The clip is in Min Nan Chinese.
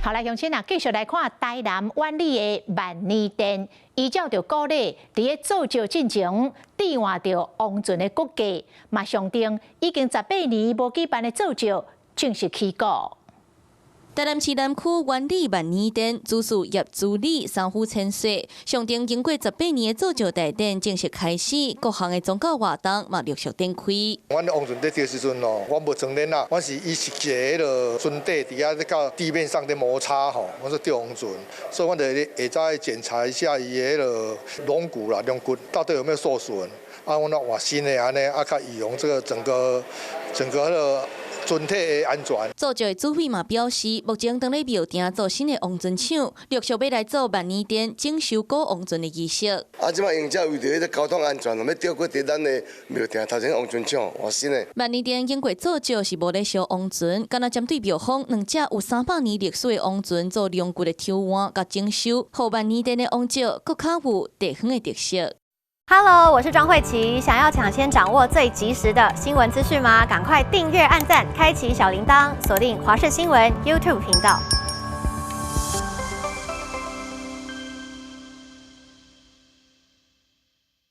好來，鄉親啊，繼續來看台南苑裡的萬年殿，依照著古禮，佇咧做醮進前，置換著王船的骨架，嘛象徵已經18年無舉辦的做醮正式起鼓。台南市南區苑裡萬年殿主事葉主理三虎千歲，象徵經過十八年的做醮大典正式開始，各項的宗教活動嘛陸續展開。阮王船佇吊時陣哦，阮無裝鏈仔，阮是以實際彼个船底佇遐咧佮地面上佇摩擦吼，阮說吊王船，所以阮就下早檢查一下伊的彼个龍骨啦、龍骨到底有沒有受損，啊，阮來換新的按呢，啊，較預防這個整個整個彼个船體的安全。做醮的主委嘛表示，目前當咧廟埕做新的王船廠，陸續欲來做萬年殿整修古王船的儀式。啊，這擺用這為著彼个交通安全，欲吊過佇咱的廟埕頭前王船廠換新的。萬年殿經過做醮是無咧燒王船，敢若針對廟方兩隻有300年歷史的王船做龍骨的抽換佮整修，予萬年殿的王石閣較有地方的特色。 Hello，我是莊慧琪。想要搶先掌握最及時的新聞資訊嗎？趕快訂閱、按讚、開啟小鈴鐺，鎖定華視新聞 YouTube 頻道。